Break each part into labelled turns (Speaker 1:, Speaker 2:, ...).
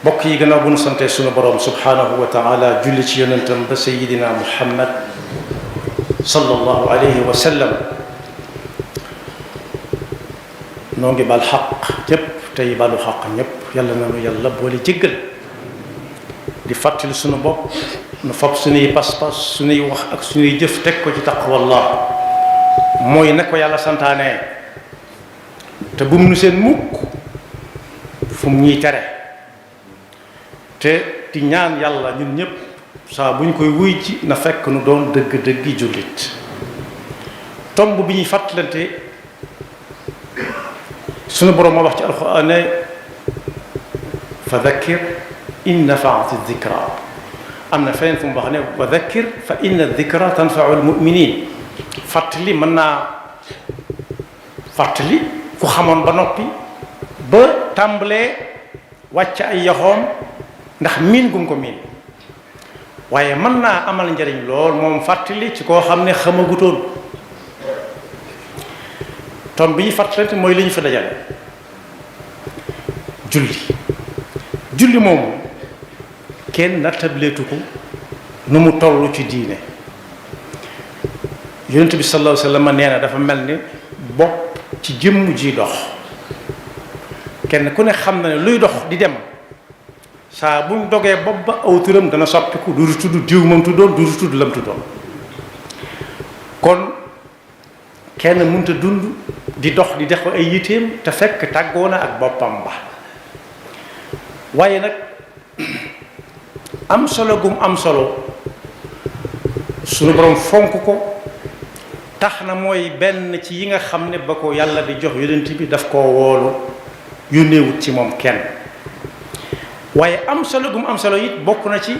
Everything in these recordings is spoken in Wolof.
Speaker 1: mbokk yi gannaaw bu nu sante sunu borom subhanahu wa taala julli ci yonentam ba sayidina muhammad sallallahu alayhi wa sallam noo ngi bal xaq ñépp tey balu xaq ñépp yàlla na nu yàlla boole jéggal di fàttali sunu bopp nu fab sunuy pas-pas sunuy wax ak sunuy jëf teg ko ci taqwallah mooy na ko yàlla santaane te bum nu seen mukk fu mu ñuy tere te di ñaan yàlla ñun ñëpp saa bu ñu koy wuy ci na fekk nu doon dëgg-dëggi jullit tomb bi ñuy fàttalante sunu borom moo wax ci alxuraan ne fa dakkir in nafaati dikra am na feneen fu mu wax ne wa dakkir fa inna dikra tanfau almuminin fàttali mën naa fàttali ku xamoon ba noppi ba tàmbalee wàcc ay yoxoom ndax miin gum ko miin waaye mën naa amal njariñ lool moom fàttali ci koo xam ne xamagutoon tom bi ñu fàttalante mooy li ñu fi dajale julli moomu kenn nattableetu ko nu mu toll ci diine yonent bi sallallahu alayhi wa sallam nee na dafa mel ni bopp ci jëmm ji dox kenn ku ne xam na ne luy dox di dem saa buñ dogee bopp ba aw turam dana soppiku du tudd diw moom tuddoon du tudd lam tuddoon kon kenn mënta dund di dox di def ay yiteem te fekk tàggoo na ak boppam ba waaye nag am solo gum am solo sunu borom fonk ko tax na mooy benn ci yi nga xam ne ba ko yàlla di jox yonent bi daf koo woolu yónneewut ci moom kenn waaye am solo gum am solo it bokk na ci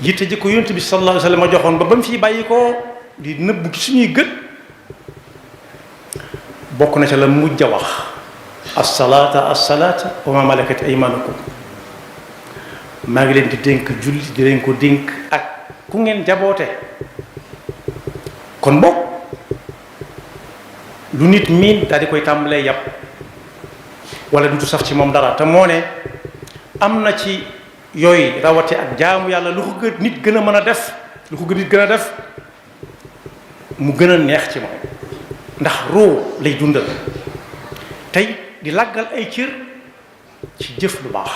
Speaker 1: yitte ji ko yonent bi sallallahu alayhi wa sallam joxoon ba mu fiy bàyyi ko di nëbb ci suñuy gët bokk na ca la mujj a wax assalaata wa ma malakat aymanukum maa ngi leen di dénk julli di leen ko dénk ak ku ngeen jaboote kon bokk lu nit miin daal di koy tàmbalee yàpp wala dutu saf ci moom dara te moo ne am na ci yooyu rawate ak jaamu yàlla lu ko nit gën a mën a def lu ko nit gën a def mu gën a neex ci moom ndax ruu lay dundal tey di laggal ay cër ci jëf lu baax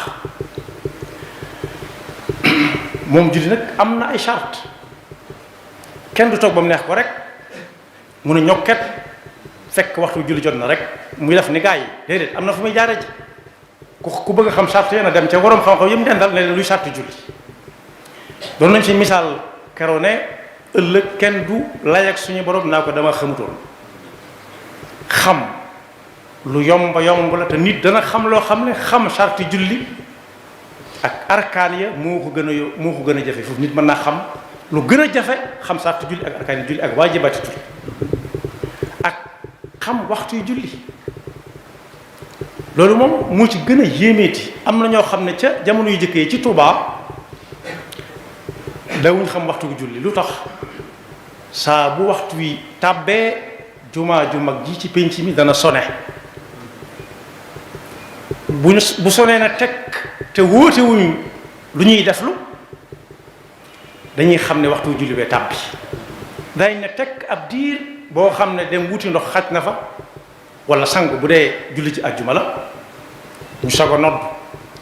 Speaker 1: moom julli nag am na ay charte kenn du toog ba mu neex ko rek mu ne ñokket fekk waxtu julli jot na rek muy def ni gaa yi déedéet am na fu muy jaare ji ku bëgg a xam charte yi na dem ca waroom xam-xam yëpp dendal ne leen luy charte julli doon nañ ci misaal keroo ne ëllëg kenn du lay ak suñu borom naa ko dama xamutoon xam lu yomb la te nit dana xam loo xam ne xam charte julli ak arkaan ya moo ko gën a jafe foofu nit mën naa xam lu gën a jafe xam charte julli ak arkaan yi julli ak waajibaati julli ak xam waxtu yu julli loolu moom moo ci gën a yéemeeti am na ñoo xam ne ca jamono yu jëkkee ci Touba dawuñ xam waxtu gu julli lu tax saa bu waxtu wi tàbbee jumaa ju mag ji ci pénc mi dana sone bu sonee na teg te wóote wuñu lu ñuy deflu dañuy xam ne waxtu julli bee tàbbi dañ ne teg ab diir boo xam ne dem wuti ndox xaj na fa wala sangu bu dee julli ci àjjuma la ñu soog a nodd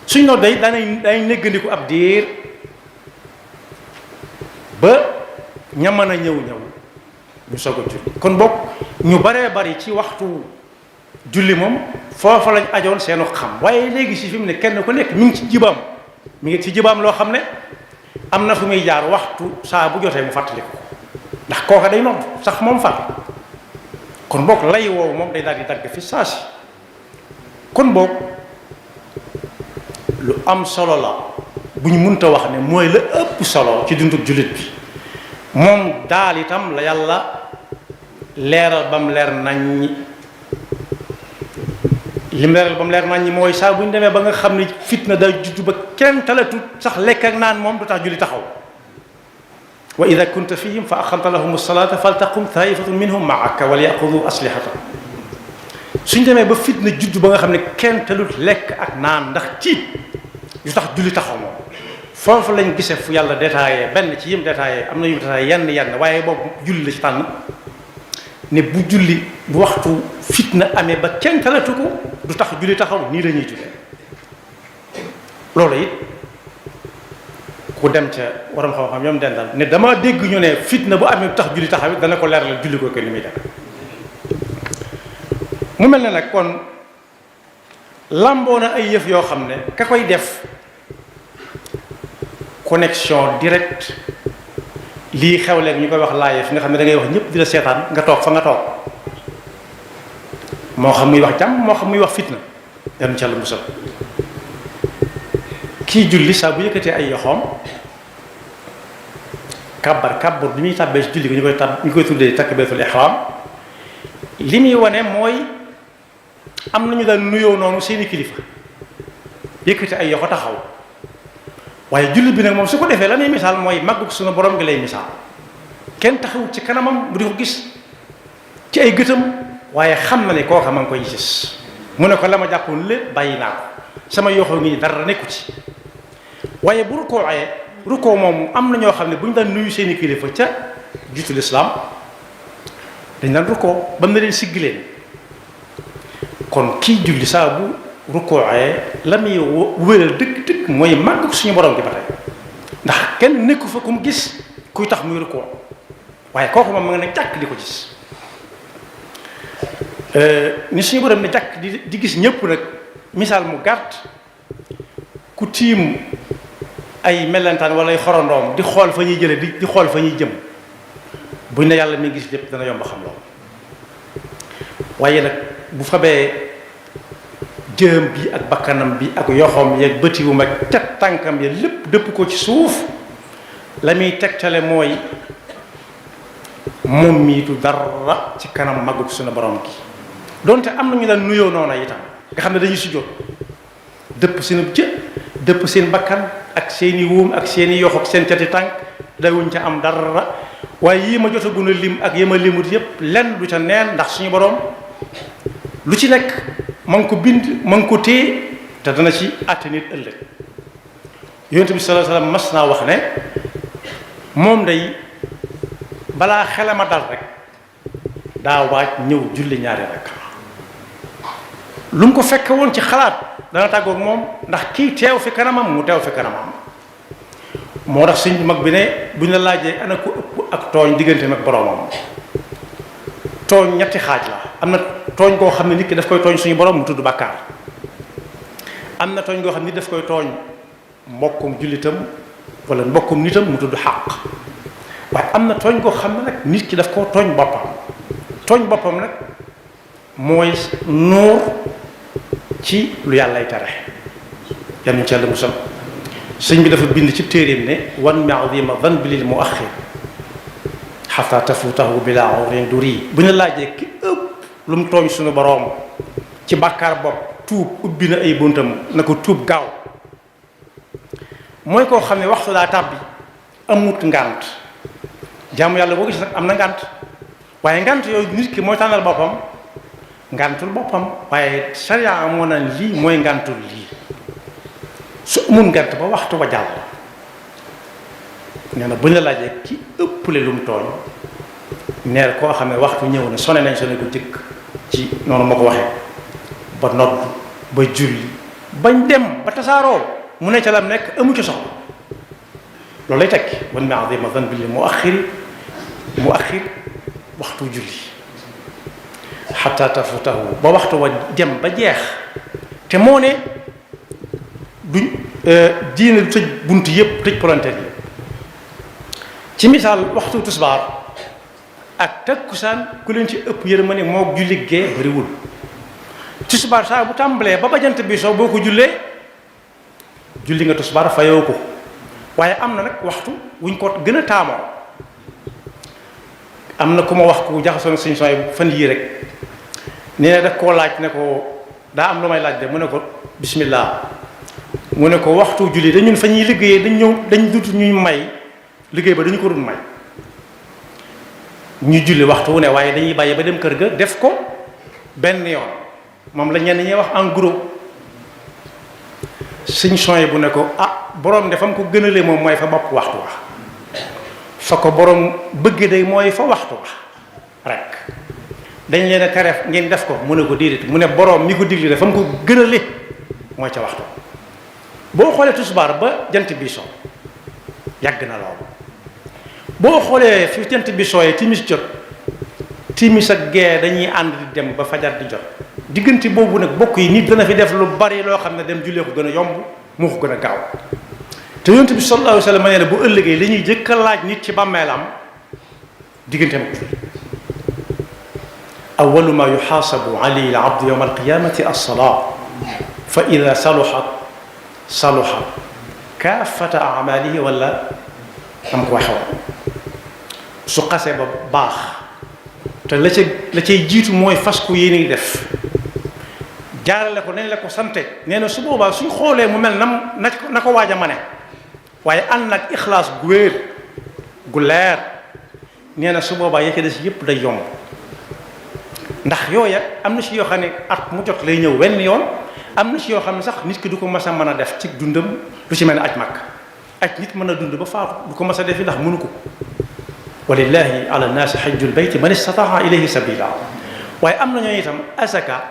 Speaker 1: suñ nodd day dañ néggandiku ab diir ba ña mën a ñëw ñu soog a julli kon bokk ñu baree bari ci waxtu julli moom foofa lañ ajoon seenu xam waaye léegi si fi mu ne kenn ku nekk mi ngi ci jibaam loo xam ne am na fu muy jaar waxtu saa bu jotee mu fàttali ko ndax kooka day nodd sax moom fàtt kon boog lay woowu moom day daal di dagg fi saa si kon boog lu am solo la bu ñu mënta wax ne mooy la ëpp solo ci dunduk jullit bi moom daal itam la yàlla leeral ba mu leer nañ lim leeral ba mu leer nañ mooy saa bu ñu demee ba nga xam ne fitna day juddu ba kenn talatut sax lekk ak naan moom du tax julli taxaw wa ida kunta fihim fa aqamta lahum alsalata faltaqum taifatun minhum maaka wal yaqudu aslihata suñ demee ba fitna judd ba nga xam ne kenn talut lekk ak naan ndax tiit yu tax julli taxaw moom foofu lañ gisee fu yàlla détaillé benn ci yim détaillé am na yu détaillé yenn waaye boobu julli la ci tànn ne bu julli bu waxtu fitna amee ba kenn talatu ko du tax julli taxaw nii la ñuy jullee loolu it ku dem ca waram xam-xam ñoom dendal ne dama dégg ñu ne fitna bu amee du tax julli taxaw it dana ko leeral julli ko ni muy def mu mel ne nag kon lamboo na ay yëf yoo xam ne ka koy def connexion direct lii xew léegi ñu koy wax live nga xam ne da ngay wax ñëpp di la seetaan nga toog fa nga toog moo xam muy wax jàmm moo xam muy wax fitna yàlla ci Yàlla musal kii julli saa bu yëkkatee ay yoxoom kàbbar bi muy tàbbee ci julli ko ñu koy tuddee takbiratul ihram li muy wane mooy am nañu daan nuyoo noonu seeni kilifa yëkkati ay yoxo taxaw waaye julli bi nag moom su ko defee la muy misaal mooy màggug suñu borom gi lay misaal kenn taxawut ci kanamam bu di ko gis ci ay gëtam waaye xam na ne kooka ma ngi koy gis mu ne ko la ma jàppoon lépp bàyyi naa ko sama yoxoo ngi dara nekku ci waaye bu rukkoo moom am na ñoo xam ne bu ñu daan nuyu seeni kilifa ca jiitu lislaam dañ daan rukkoo ba na leen siggi leen kon kii julli saa bu rukkooxee la muy wéral dëgg mooy màgg suñu borom gi ba tey ndax kenn nekku fa ku mu gis kuy tax muy rukkoo waaye kooku moom ma nga ne jàkk di ko gis ni suñu borom ne jàkk di gis ñëpp nag misaal mu gàtt ku tiim ay mellentaan wala ay xorondoom di xool fa ñuy jële di xool fa ñuy jëm buñ ne yàlla mi gis lépp dana yomb xam loolu waaye nag bu fabee jëm bi ak bakkanam bi ak yoxoom yeeg bëtiwum ak cat tànkam ya lépp dëpp ko ci suuf la muy tegtale mooy moom mii du dara ci kanam màggug suñu borom gi donte am na ñu daan nuyoo noona itam nga xam ne dañuy sujjóot dëpp seen jë dëpp seen bakkan ak seeni wóom ak seeni yox ak seen cati tànk dawuñ ca am dara waaye yii ma jot a gën a lim ak yi ma limut yépp lenn du ca neen ndax suñu borom lu ci nekk ma ngi ko bind ma ngi ko téye te dana ci àtte nit ëllëg yonent bi sallallahu alayhi wasallam mas naa wax ne moom day balaa xelama dal rek daa waaj ñëw julli ñaari rek lu mu ko fekke woon ci xalaat dana tàggoog moom ndax kii teew fi kanamam mu teew fi kanamam moo tax suñ mag bi ne buñ la laajee ana ko ëpp ak tooñ diggante mag boroomam tooñ ñetti xaaj la am na tooñ koo xam ne nit ki daf koy tooñ suñu borom mu tudd bàkkaar am na tooñ koo xam ne nit daf koy tooñ mbokkum jullitam wala mbokkum nitam mu tudd xàq waaye am na tooñ koo xam ne nag nit ki daf koo tooñ boppam nag mooy nuur ci lu yàllay tere yal nañu ci Yàlla musal sëñ bi dafa bind ci téeréem ne wan ma'zima dhanbi lil mu'akhir hatta tafutahu bila urin duri bu ñu laajee ki ëpp lu mu tooñ suñu boroom ci bàkkaar bopp tuub ubbi na ay buntam na ko tuub gaaw mooy koo xam ne waxtu daa tàbbi amut ngànt jaamu yàlla boo gis nag am na ngànt waaye ngànt yooyu nit ki mooy tànnal boppam ngàntul boppam waaye sariya moo naan lii mooy ngàntul lii su amul ngànt ba waxtu ba jàll nee na bu ñu la laajee ki ëpple lu mu tooñ neer koo xam ne waxtu ñëw na sone nañ sone ko jëkk ci noonu ma ko waxee ba nodd ba julli bañ dem ba tasaaroo mu ne ca lam nekk amu ci soxla loolu lay tekki wan ma'zima dhanbi lil mu'akhir waxtu julli hatta tafutahu ba waxtu wa dem ba jeex te moo ne duñ diine du tëj bunt yépp tëj palanteer yi ci misaal waxtu tisbaar ak takkusaan ku leen ci ëpp yërmande moo julli gee bariwul tisbaar saa bu tàmbalee ba bajant bi soo boo ko jullee julli nga tisbaar fayoo ko waaye am na nag waxtu wuñ ko gën a taamoo am na ku ma wax ku jaxasoon suñu sooy fan yii rek nee na daf koo laaj ne ko daa am lu may laaj de mu ne ko bismillah mu ne ko waxtu julli dañun fa ñuy liggéeyee dañ dut ñuy may liggéey ba dañu ko dul may ñu julli waxtu wu ne waaye dañuy bàyyi ba dem kër ga def ko benn yoon moom la ñenn ñi wax en gros sëñ soye bu ne ko borom de fa mu ko gënalee moom mooy fa bopp waxtu wax fa ko borom bëgg day mooy fa waxtu wax rek dañ leen a tere ngeen def ko mu ne ko déedéet mu ne borom mi ko digle de fa mu ko gënalee mooy ca waxtu boo xoolee tusbaar ba jant bi so yàgg na lool boo xoolee fi jant bi sooyee timis jot timis ak gee dañuy ànd di dem ba fajar di jot diggante boobu nag bokk yi nit dana fi def lu bari loo xam ne dem jullee ko gën a yomb moo ko gën a gaaw te yonent bi sallallahu alayhi wa sallam nee na bu ëllëgee li ñuy jëkk a laaj nit ci bàmmeelam diggante mag julli awwalu ma yuxaasabu alayhi al abdu yawma alqiyamati as-salaa fa ida saluhat saluha kaafata amalihi wala am ko waxewoon su xasee ba baax te la cay jiitu mooy fas ku yéene def jaarale ko nañ la ko sante nee na su boobaa suñ xoolee mu mel na ko waaj a mane waaye ànd nag ixlaas gu wéer gu leer nee na su boobaa ya ca des yépp day yomb ndax yooya am na si yoo xam ne at mu jot lay ñëw wenn yoon am na si yoo xam ne sax nit ki du ko mas a mën a def ci dundam lu ci mel ne aj mag aj nit mën a dund ba faatu du ko mas a defi ndax mënu ko walillahi ala nnaasi xajjul bayti man istataa ilayhi sabila waaye am na ñoo itam asaka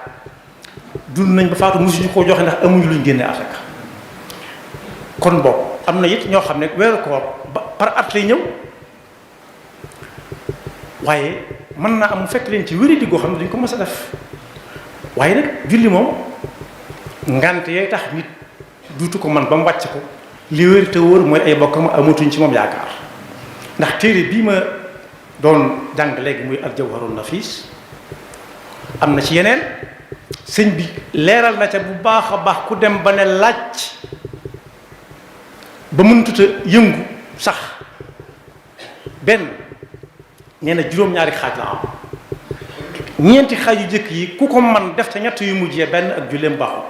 Speaker 1: dund nañ ba faatu mosuñu koo joxe ndax amuñu luñ génne asaka kon boobu am na it ñoo xam ne weeru koor par at lay ñëw waaye mën naa am mu fekk leen ci wéri di goo xam ne dañ ko mas a def waaye nag julli moom ngante yooyu tax nit duutu ko man ba mu wàcc ko li wér te wóor mooy ay bokkam amatuñ ci moom yaakaar ndax téere bii ma doon jàng léegi muy al jawharun nafis am na ci yeneen sëñ bi leeral na ca bu baax a baax ku dem ba ne laaj ba mënutut a yëngu sax benn nee na juróom-ñaari xaaj la am ñeenti xaaj yu jëkk yi ku ko man def ca ñett yu mujjee benn ak julleem baaxul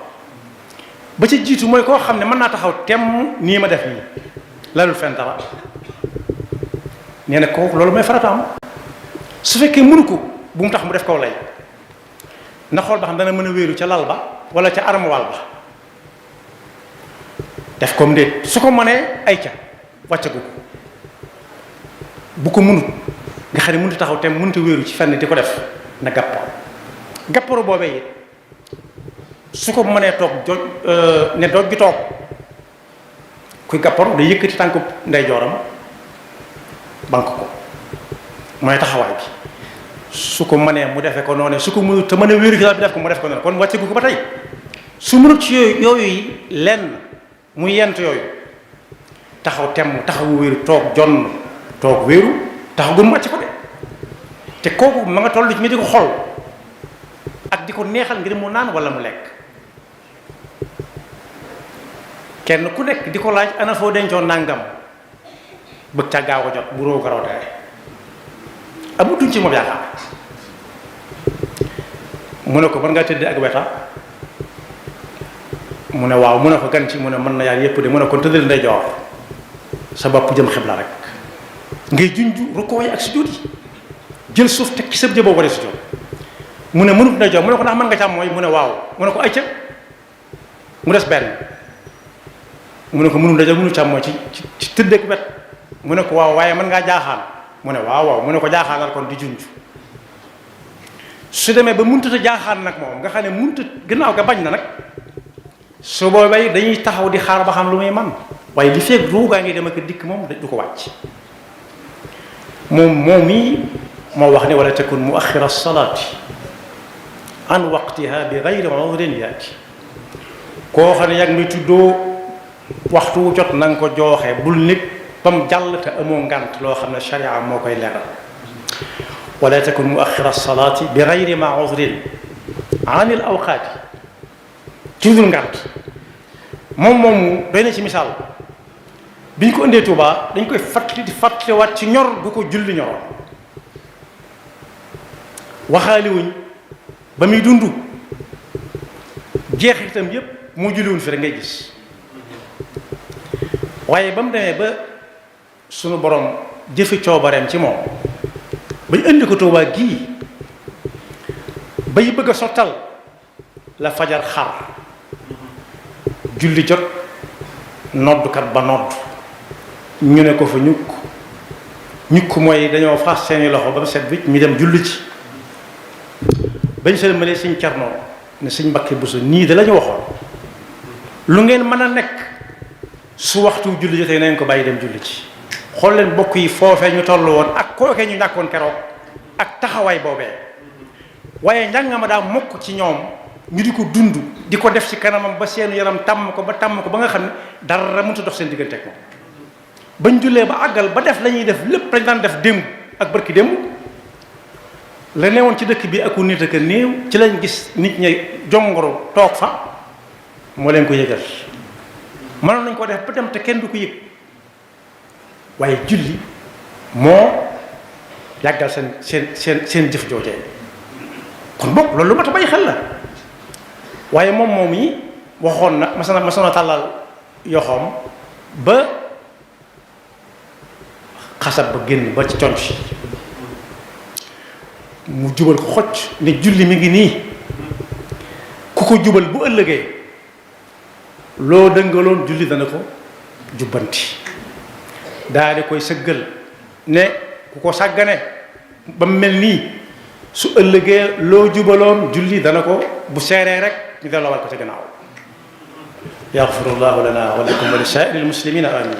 Speaker 1: ba ca jiitu mooy koo xam ne mën naa taxaw temm nii ma def nii lalul fen dara nee na kooku loolu mooy farataam su fekkee mënu ko bu mu tax mu def kaw lay na xool ba xam dana mën a wéeru ca lal ba wala ca armoire ba def comme ndéet su ko mënee ay ca wàccagu ko bu ko mënut nga xam ne mënut a taxaw temm mënut a wéeru ci fenn di ko def na gàpparo gàpparo boobee it su ko mënee toog joj ne doj gi toog kuy gàpparo day yëkkati tànku ndeyjooram bank ko mooy taxawaay bi su ko mënee mu defee ko noonu su ko mënut te mën a wéeru ci daal bi def ko mu def ko noonu kon wàcce gu ko ba tey su mënut ci yooyu yi lenn muy yent yooyu taxaw temm taxawu wéeru toog jonn toog wéeru taxaw gu mu wàcc ko de te kooku ma nga toll ci nga di ko xol ak di ko neexal ngir mu naan wala mu lekk kenn ku nekk di ko laaj ana foo dencoon nangam bëgg ca gaaw a jot bu róo garaw tere amutuñ ci moom yaakaar mu ne ko mën ngaa tëdd ak weta mu ne waaw mu ne ko gan ci mu ne mën na yaar yépp de mu ne kon tëddal ndeyjoor sa bopp jëm xibla rek ngay junju rukkoo yi ak sujjóot yi jël suuf teg ci sëb jë boo waree sujjóot mu ne mënut ndeyjoor mu ne ko ndax mën nga càmmooñ mu ne waaw mu ne ko ayca mu des benn mu ne ko mënut ndeyjoor mënut càmmooñ ci tëdd ak wet mu ne ko waaw waaye mën ngaa jaaxaan mu ne waaw mu ne ko jaaxaanal kon di junj su demee ba mënut a jaaxaan nag moom nga xam ne mënut gannaaw ga bañ na nag su boobay dañuy taxaw di xaar ba xam lu muy man waaye li feeg ruugaa ngi dem ak dikk moom du ko wàcc moom mii moo wax ne wala takun muaxira salaati an waqtiha bi gayri udrin yaati koo xam ne yàgg mi tuddoo waxtu wu jot na nga ko jooxe bul nit bam jàll te amoo ngant loo xam ne sharia moo koy leeral wala takun muaxira salaati bi gayri ma udrin an il awqaati ci dul ngant moom doy na ci misaal bi ñu ko indee Touba dañ koy fàttali di fàttaliwaat ci ñor gu ko julli ñoroon waxaali wuñ ba muy dund jeexitam yépp moo julliwuñ fi rek ngay gis waaye ba mu demee ba sunu borom jëfi coobareem ci moom bañ indi ko Touba gii bay bëgg a sottal la fajar xar julli jot noddukat ba nodd ñu ne ko fa ñukk mooy dañoo fas seeni loxo ba mu set bi ñu dem julli ci bañ sëlmalee Sëñ Cerno ne Sëñ Mbàkke Buso nii de la ñu waxoon lu ngeen mën a nekk su waxtu julli jotee nañ ko bàyyi dem julli ci xool leen bokk yi foofee ñu toll woon ak kookee ñu ñàkkoon keroog ak taxawaay boobee waaye njàngama daa mokk ci ñoom ñu di ko dund di ko def ci kanamam ba seenu yaram tàmm ko ba nga xam ne dara mënut a dox seen diggante ak moom bañ jullee ba àggal ba def la ñuy def lépp lañ daan def démb ak barki démb la newoon ci dëkk bi aku nit ak néew ci lañ gis nit ñi jongoro toog fa moo leen ko yëgal mënoon nañ ko def ba dem te kenn du ko yëg waaye julli moo yàggal seen jëf joojee kon boog loolu lu mat a bàyyi xel la waaye moom yi waxoon na masana tàllal yoxoom ba xasab ba génn ba ci conc mu jubal ko xocc ne julli mi ngi nii ku ko jubal bu ëllëgee loo dëngaloon julli dana ko jubbanti daal di koy sëggal ne ku ko sàggane ba mu mel nii su ëllëgee loo jubaloon julli dana ko bu seeree rek ñu delloowaat ko ca gannaaw yaxfirullahu lana wa lakum wa li saa'iril muslimina amin